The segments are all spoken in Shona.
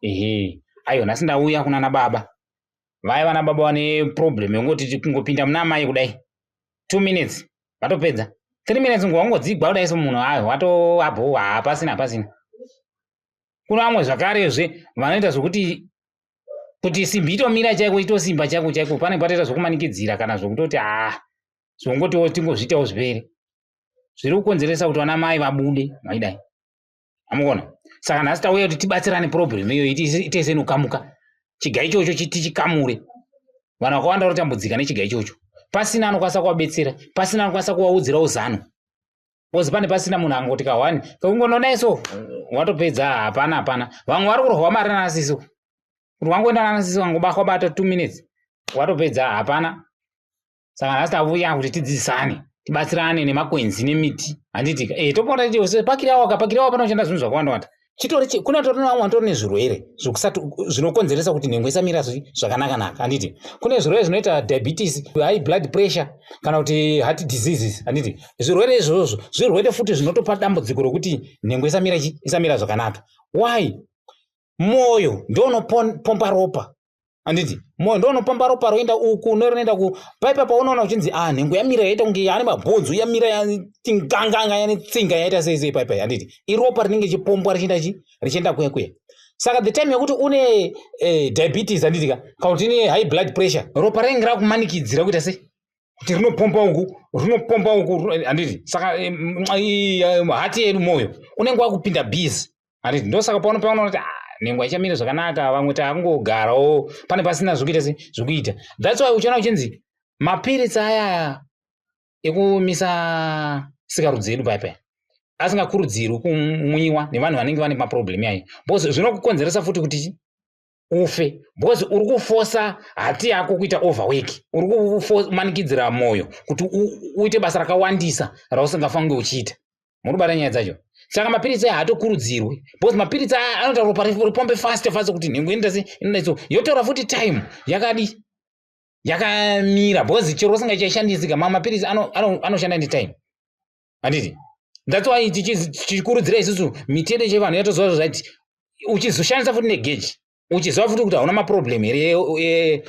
Ehe, aiwa, nhasi ndauya kunana baba vaya, vana baba vane problem yekungoti kungopinda muna amai kudai 2 minutes vatopedza, 3 minutes wangodzigwa kudai semunhu, ayo wato abho, hapasina, hapasina. Kuna vamwe zvakarezve vanoita zvokuti kuti simbi itomira chaiko, itosimba chaiko chaiko, pane patoita zvokumanikidzira kana zvokutoti haa, zvongotiwo tingozviitawo zvipere, zviri kukonzeresa kuti vana mai vabude vaidai amuona. Saka nhasi tauya kuti tibatsirane problem iyoyo ite senokamuka chiga ichocho, tichikamure. Vanhu vakawanda vanotambudzika nechiga ichocho, pasina anokwanisa kuvabetsera, pasina anokwanisa kuvaudzirawo zano, because pane pasina munhu angoti kahwani kakungonodai so watopedza, hapana, hapana. Vamwe vari kurwa mari nanasiso, kuti wangoenda nanasiso wangobahwa bata 2 minutes watopedza, hapana. Saka nhasi tavuya kuti tidzidzisane, tibatsirane nemakwenzi nemiti, handitika? E, topota tichi pakirawo, kapakirawo panoshanda zvinhu zvakawanda wanda. Chitori kuna tori nevamwe vatori nezvirwere zvokusati zvinokonzeresa kuti nhengo isamira zvakanaka-naka, handiti? Kune zvirwere zvinoita diabetes, high blood pressure kana kuti heart diseases, handiti? Zvirwere izvozvo zvirwere futi zvinotopa dambudziko rokuti nhengo isamira chi isamira zvakanaka. Why? Mwoyo ndo unopomba ropa, handiti? Mwoyo ndo unopomba ropa, roenda uku nerinoenda ku paipa. Paunoona uchinzi a ah, nhengo yamira, yaita kunge yaane mabhonzo, yamira yatinganganga, yane tsinga, yaita sei sei paipai, handiti? Iropa rinenge richipombwa richienda chi richienda kuya kuya. Saka the time yekuti une diabetes, handiti ka, kana kuti une high blood pressure, ropa rinenge rakumanikidzira kuita sei kuti rinopomba uku, rinopomba uku, handiti? Saka heart yedu, mwoyo unenge wakupinda busy, handiti? Ndosaka paunopaona kuti ah, nhengo haichamiri zvakanaka, vamwe taakungogarawo pane pasina zvokuita se zvokuita. That's why uchiona uchinzi mapiritsi aya ekumisa sikarudzi yedu paipai asingakurudzirwi kumwiwa nevanhu vanenge vane maproblem ayo, because zvinokukonzeresa futi kuti ufe, because uri kufosa heart yako kuita overwork, uri kumanikidzira mwoyo kuti uite basa rakawandisa rausingafangi uchiita. Muri kubata nyaya dzacho? Saka mapiritsi aya haatokurudzirwi, because mapiritsi aya anoita ropa ripombe fast fast, kuti nhengo inoita se inoita so, yotora futi time yakadi yakamira, because chero usingachaishandisi ka, mamwe mapiritsi anoshanda netime, handiti? That's why tichikurudzira isusu miti yedu yechivanhu yatoziva zvaiti uchizoshandisa futi negeji, uchiziva futi kuti hauna maproblem here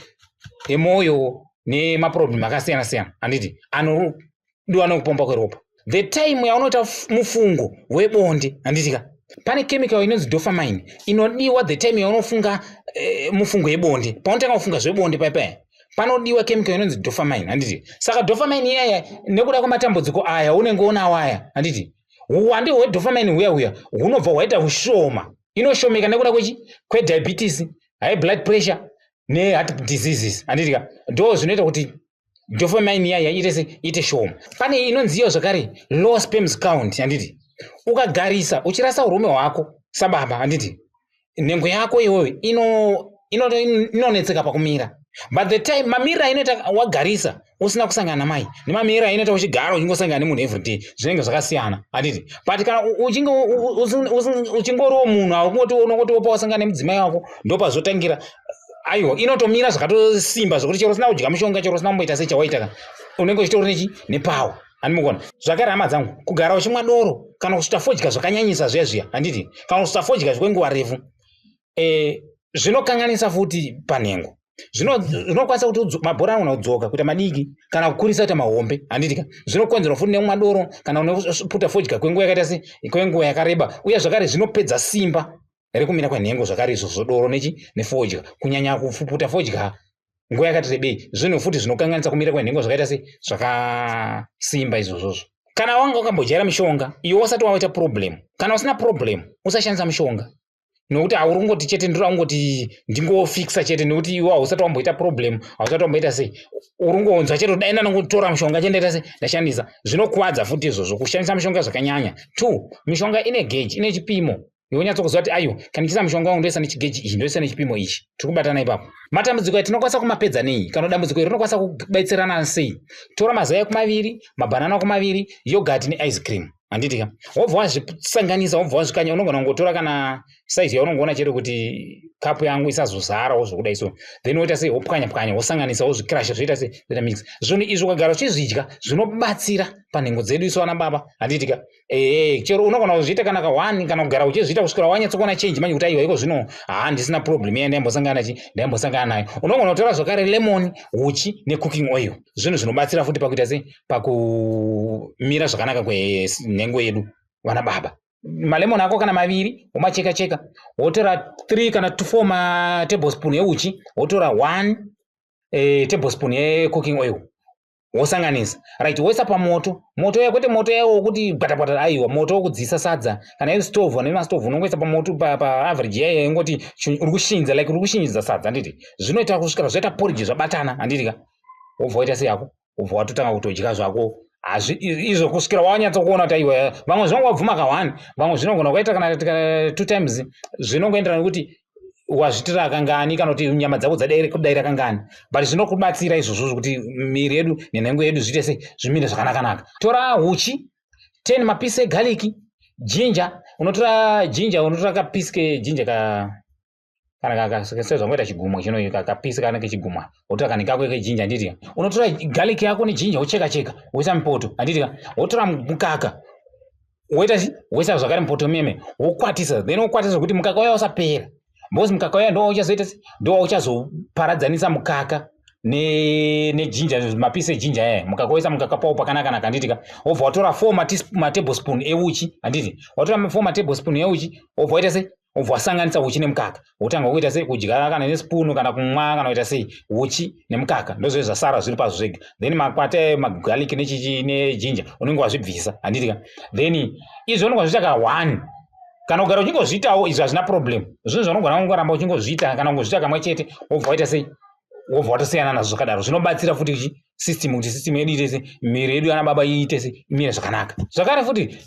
emwoyo nemaproblem akasiyana siyana, handiti, anodiwa nekupomba kweropa. The time yaunoita mufungo webonde, handiti ka, pane chemical inonzi dopamine inodiwa the time yaunofunga mufungo yebonde. Paunotanga kufunga zvebonde paipaya, panodiwa chemical inonzi dopamine, handiti? Saka dopamine iyaya, nekuda kwematambudziko aya unenge unawo aya, handiti, uwandi hwedopamine huya huya hunobva hwaita ushoma, inoshomeka nekuda kwechi kwediabetes, high blood pressure neheart diseases, handiti ka? Ndo zvinoita kuti dopamine iyaya ite se ite shoma. Pane inonzi iyo zvakare low sperms count, handiti? Ukagarisa uchirasa urume hwako sababa, handiti, nhengo yako iyoyo inonetseka pakumira. But the time mamiriro ainoita wagarisa usina kusangana namai nemamiriro ainoita uchigara uchingosangana nemunhu everyday zvinenge zvakasiyana, handiti? But kana uchinge uchingoriwo munhu aungoti unongoti wopa wasangana nemudzimai wako, ndopazotangira. Aiwa, inotomira zvakatosimba zvokuti chero usina kudya mushonga, chero usina kumboita sechawaita ka, unenge uchitori nechi nepower handimukona. Zvakare, hama dzangu, kugara uchimwa doro kana kusvita fodya zvakanyanyisa zviya zviya, handiti, kana kusvita fodya kwenguva refu, zvinokanganisa futi panhengo. Zvinokwanisa kuti mabhora anogona kudzoka kuita madiki kana kukurisa kuita mahombe, handitika? Zvinokonzerwa futi nekumwa doro kana unoputa fodya kwenguva yakaita se kwenguva yakareba. Uye zvakare zvinopedza simba rekumira kwenhengo zvakare izvozvo, doro nechi nefodya, kunyanya kuputa fodya nguva yakati rebei, zvinhu futi zvinokanganisa kumira kwenhengo zvakaita se zvakasimba izvozvozvo. Kana wanga wakambojaira mishonga iwe usati waita problem, kana usina problem, usashandisa mishonga, nokuti hauri kungoti chete ndiri kungoti ndingofixa chete, nekuti iwe hausati wamboita problem, hausati wamboita sei, uri kungonzwa chete kuti dai ndanongotora mushonga chete ndaita sei ndashandisa. Zvinokuwadza futi izvozvo kushandisa mishonga zvakanyanya. Two, mishonga ine geji, ine chipimo. Iwe unyatsokuziva kuti aiwa, kana ndichiisa mushonga wangu ndoisa nechigeji ichi, ndoisa nechipimo ichi. Tiri kubatana ipapo? Matambudziko aya tinokwanisa kumapedza nei, kana dambudziko iri rinokwanisa kubetserana sei? Tora mazai ako maviri, mabhanana ako maviri, yoghurt neice cream, handiti ka? Wobva wazvisanganisa, wobva wazvikanya. Unogona kungotora kana saizi yaunongoona chete kuti Kapu yangu isazozarawo zvokudai so. Then woita sei? Wopwanya pwanya, wosanganisa, wozvikrasha, zvoita sei? Zvoita mix. Zvinhu izvi ukagara uchizvidya zvinobatsira panhengo dzedu isu vana baba, handiti ka? Ee, chero unogona kuzviita kana ka one, kana kugara uchizviita kusvikira wanyatsokuona change manje kuti aiwa, iko zvino haa ndisina problem iya ndaimbosangana chi ndaimbosangana nayo. Unogona kutora zvakare lemon, huchi necooking oil. Zvinhu zvinobatsira futi pakuita sei? Pakumira zvakanaka kwenhengo yedu vana baba. Malemon ako kana maviri womacheka cheka, wotora 3 kana 4 matablespoon euchi, wotora 1 tablespoon yecooking oil, wosanganisa, right? Woisa pamoto. Moto ya, kwete moto yawo wokuti bwata bwata, aiwa, moto wokudzisa sadza kana iri stove. Nemastove unongoisa pamoto paaverage pa yaiya ingoti uri kushinza, like uri kushinza sadza, handiti? Zvinoita kusvikira zvaita porridge, zvabatana, handiti ka? Wobva waita sei yako? Wobva watotanga kutodya zvako izvo kusvikira wanyatsokuona kuti aiwa. Vamwe zvinonge wabvuma ka1, vamwe zvinogona kuita kana two times. Zvinongoenderana nekuti wazvitira kangani kana kuti nyama dzako dzadaira kangani, but zvinokubatsira izvozvo kuti miri yedu nenhengo yedu zviite sei? Zvimire zvakanakanaka. Tora huchi, 10 mapieces egarlic, ginger. Unotora ginger, unotora kapiece keginger ka kana sezvangoita chigumwe chino, kapiece kana kechigumwe, wotora kani kako keginger, handiti? Unotora garlic yako neginger, wocheka cheka, woisa mupoto, handiti? Wotora mukaka, woita chi woisa zvakare mupoto meme, wokwatisa. Then wokwatisa kuti mukaka uya usapera, because mukaka uya ndo uchazoita, ndo uchazoparadzanisa mukaka neginger, mapieces eginger aya. Mukaka, woisa mukaka pawo pakanaka, handiti ka? Wobva watora 4 matablespoon euchi, handiti? Watora 4 matablespoon euchi, wobva waita sei? Wobva wasanganisa uchi nemukaka, wotanga kuita sei? Kudya kana nesipunu kana kumwa kana kuita sei uchi nemukaka. Ndozve zvasara zviri pazvo zvega. Then makwati magarlic nechichi neginger unenge wazvibvisa, handiti ka? Then izvi unenge wazviita ka one, kana kugara uchingozviitawo izvi hazvina problem. Zvinhu zvaunogona kungoramba uchingozviita kana kungozviita kamwe chete, wobva waita sei? Wobva watosiyana nazvo zvakadaro. Zvinobatsira futi chi system, kuti system yedu iite sei, miri yedu yana baba iite sei? Imire zvakanaka. Zvakare futi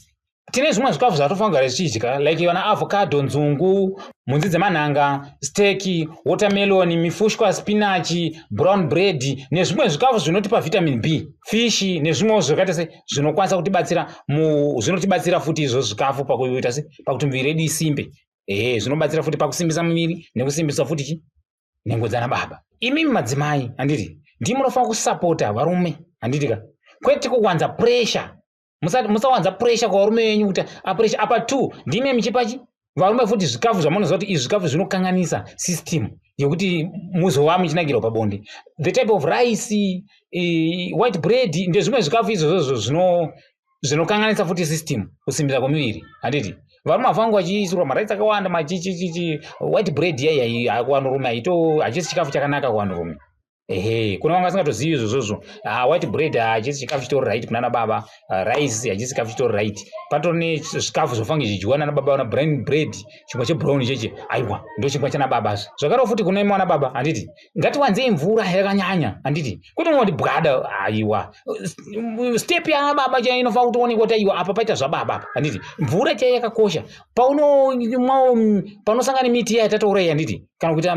tine zvimwe zvikafu zvatofanira kugara tichidya, like vana avocado, nzungu, mhunzi dzemanhanga, steak, watermelon, mifushwa, spinach, brown bread nezvimwe zvikafu zvinotipa vitamin B, fish nezvimwewo zvakaita se zvinokwanisa kutibatsira. Zvinotibatsira futi izvo zvikafu pakuita se pakuti miviri yedu isimbe. Ehe, zvinobatsira futi pakusimbisa muviri nekusimbisa futi chi nhengo dzana baba. Imimi madzimai, handiti, ndimi munofanira kusapota varume, handiti ka? Kwete kuwanza pressure. Musawanza pressure kuvarume venyu kuti apressure apa. Two, ndime muchipachi varume futi zvikafu zvamunoziva kuti izvi zvikafu zvinokanganisa system yekuti muzova muchinakirwa pabonde. The type of rice, white bread ndezvimwe zvikafu izvozvozvo zvinokanganisa futi system, kusimbisa kwemuviri, handiti? Varume hafangu vachiisirwa marice akawanda, machichichichi, white bread yaiya kuvanhurume haito, hachisi chikafu chakanaka kuvanhurume. Ehe, kuna vanga vasingatozivi izvozvozvo. White bread hachisi chikafu chitori right kunana baba. Rice hachisi chikafu chitori right. Patori nezvikafu zvofange zvidyiwa nana baba, na brown bread, chingwa chebrown cheche, aiwa, ndo chingwa chana baba. Zvakare futi kune mwana baba, handiti, ngatiwanzei mvura yakanyanya, handiti? Kuti unoti bwada, aiwa, step yana baba chaiyo inofanira kutoonekwa kuti aiwa, apa paita zvababa apa, handiti? Mvura chaiyo yakakosha. Paunomwawo, panosangana nemiti iya yatataura iyi, handiti, kana kuita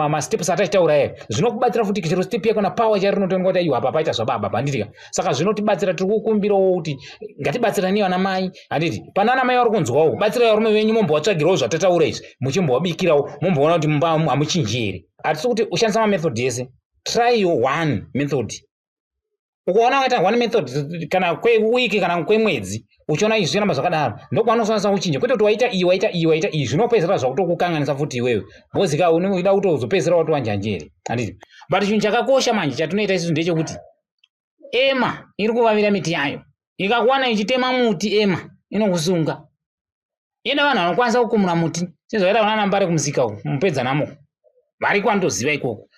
masteps atachitaura aya, zvinokubatsira futi. Chero step yako napower chai rinotoonekwa kuti aiwa, apa paita zvababa, handiti ka? Saka zvinotibatsira. Tiri kukumbirawo kuti ngatibatsirani vana mai, handiti? Pana ana mai vari kunzwawo, batsirai varume venyu, mombovatsvagirawo zvatataura izvi, muchimbovabikirawo, momboona kuti mumba hamuchinji here. Hatisi kuti ushandisa mamethod ese. Try your one method. Ukaona wakaita one method kana kwewiki kana kwemwedzi, uchiona izvi zvinoramba zvakadaro, ndokwanoswanisa kuchinja. Kwete kuti waita iyi, waita iyi, waita iyi, zvinopedzisira zvakutokukanganisa futi iwewe, because ka unoda kutozopedzisira watova njanjeri, handiti? But chinhu chakakosha manje chatinoita isusu ndechekuti ema iri kuvavira miti yayo. Ikakuwana ichitema muti, ema inokusunga. Ine vanhu vanokwanisa kukumura muti sezvakaita vana Mbare kumusika uku, mupedza namo vari kwandoziva ikoko.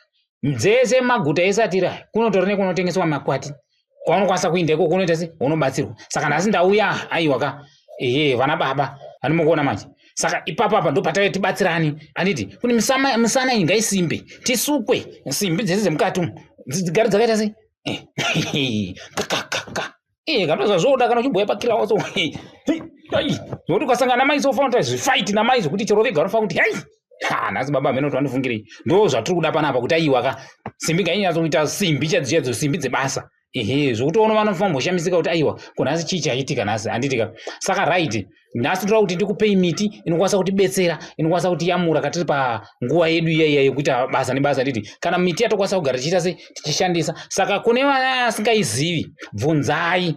Dzese maguta ese atiri aya, kunotori nekunotengeswa makwati kwaunokwanisa kuinda ikoko, unoita se unobatsirwa. Saka nhasi ndauya, aiwa ka, ehe, vana baba vanimokuona manje. Saka ipapo apa ndo patave tibatsirani, handiti? Kune misana iyi ngaisimbe, tisukwe simbi dzese dzemukati umu dzigare dzakaita sei kakakaka. Kana zvazvoda kana uchimboya pakirawo so zvokuti ukasangana namai so ufanira kuita zvifight namai zvokuti chero vega unofanira kuti hai, ha, nhasi baba hameno kuti vandifungirei. Ndo zvatiri kuda panapa, kuti aiwa ka, simbi ngainyatsokuita simbi chaidzo chaidzo, simbi dzebasa. Ehe, zvokuti ono vanofanira kumboshamisika kuti aiwa, ko nhasi chii chaitika nhasi, handitika? Saka right, nhasi ndoda kuti ndikupei miti inokwanisa kutibetsera, inokwanisa kutiyamura katiri panguva yedu iya iya yekuita basa nebasa, handiti? Kana miti yatokwanisa kugara tichiita se tichishandisa. Saka kune vana asingaizivi, bvunzai.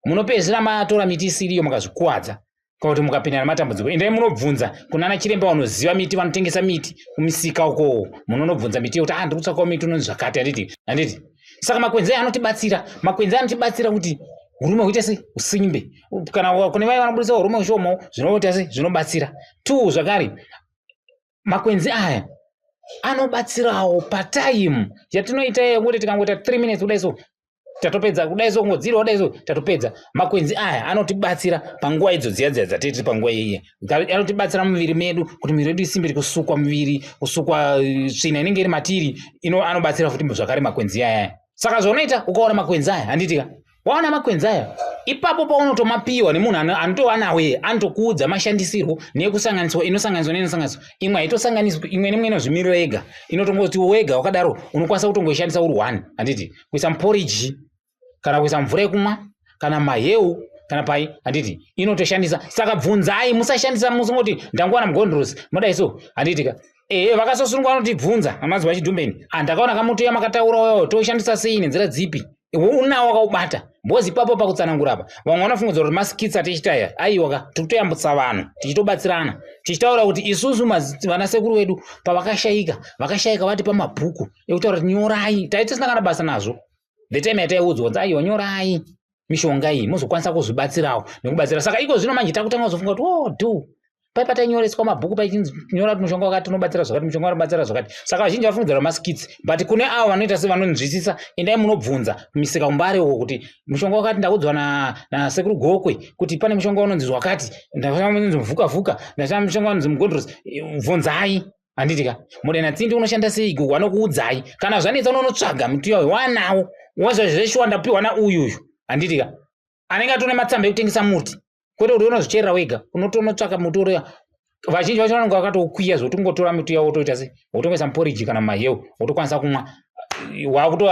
Munopedzisira matora miti isiriyo, makazvikuvadza, kana kuti mukapinda nematambudziko. Endai munobvunza kunana chiremba vanoziva miti, vanotengesa miti kumisika uko. Munonobvunza miti yekuti, ah, ndiri kutsvakawo miti unonzi zvakati, handiti? Handiti? Saka makwenzi aya anotibatsira, makwenzi anotibatsira kuti urume huite sei? Usimbe. Kana kune vaya vanobudisa urume ushomawo, zvinoita sei? Zvinobatsira. Two, zvakare makwenzi aya anobatsirawo patime yatinoita yekuti tikangoita 3 minutes kudai so, tatopedza. Kudai so, kungodzirawo kudai so, tatopedza. Makwenzi aya anotibatsira panguva idzo dziya dziya dzatiri panguva iyiya. Anotibatsira muviri medu kuti muviri wedu isimbe, kusukwa muviri, kusukwa tsvina inenge iri matiri. Ino anobatsira futi zvakare makwenzi aya. Saka zvaunoita ukaona makwenzi aya, handitika? Waona makwenzi aya ipapo paunotomapiwa nemunhu anotova nawe, anotokuudza mashandisirwo nekusanganiswa, inosanganiswa neinosanganiswa. Imwe haitosanganiswi, imwe nemwe inozvimirira yega. Inotongoti wega wakadaro unokwanisa kutongoishandisa uri one, handiti? Kuisa muporiji, kana kuisa mvura yekumwa, kana maheu, kana pai, handiti? Inotoshandisa. Saka bvunzai, musashandisa musingoti ndangowana mugondrosi, modai so, handitika? Ehe, vakasosunungwa vanotibvunza amazuva achidhumbeni, andakaona kamuti yamakataura uyo, toshandisa sei, nenzira dzipi? Unawo wakaubata bhozi ipapo pakutsanangura apa. Vamwe vanofungidzira kuti maskits atichitaya. Aiwa ka, tiri kutoyambutsa vanhu, tichitobatsirana, tichitaura kuti isusu vana sekuru vedu pavakashayika, vakashayika vatipa mabhuku ekutaura kuti nyorai. Tai tisina kana basa nazvo the time yataiudzwa kunzi, aiwa, nyorai mishonga iyi muzokwanisa kuzvibatsirawo nekubatsira. Saka iko zvino manje takutanga kuzofunga kuti, oh, do pai patainyoreswa mabhuku paichinzi nyora kuti mushonga wakati unobatsira zvakati, mushonga unobatsira zvakati. Saka vazhinji vafungidzira maskits, but kune avo vanoita sevanonzwisisa, endai munobvunza kumisika kuMbare uko kuti mushonga wakati, ndaudzwa nasekuru Gokwe kuti pane mushonga unonzi wakati, unonzi muvhukavhuka, ndashaa mushonga unonzi mugondrosi. Bvunzai, handitika? Mudena tsindi unoshanda sei? Gogo anokuudzai. Kana zvanetsa, unonotsvaga muti wayo wanawo, wazva zveshuwa ndapiwa nauyuyu, handitika? Anenge atone matsamba ekutengesa muti, kwete kuti unozvicherera wega. Unotonotsvaka muti uriya. Vazhinji vacho vanonge vakatoukwiya zvokuti ungotora miti yawo, wotoita sei? Wotongoisa muporiji kana mumaheu, wotokwanisa kumwa. Wakuto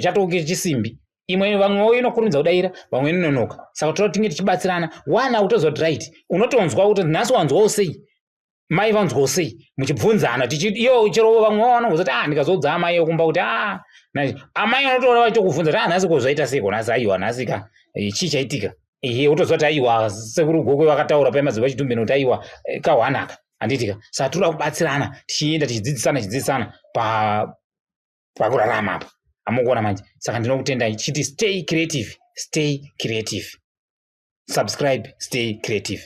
chatouke chisimbi. Imwe vamwewo inokurumidza kudaira, vamwe inononoka. Saka toda tinge tichibatsirana. Wana kutoziva kuti right, unotonzwa kuti nhasi wanzwawo sei, mai vanzwawo sei, muchibvunzana tichi iyo. Chero vamwe vavo vanongozoti, ah, ndikazoudza amai ekumba kuti, ah, amai vanotoona vachitokubvunza kuti, ah, nhasi ko zvaita seiko nhasi? Aiwa, nhasi ka chii chaitika? Ehe, wotoziva kuti aiwa, sekuru Gokwe vakataura paimadzibva chidhumbeni kuti aiwa, kahwanaka, handitika? Saka toda kubatsirana, tichienda tichidzidzisana, tichidzidzisana pakurarama apa. Amukuona manje? Saka ndinokutendai, tichiti stay creative, stay creative, subscribe, stay creative.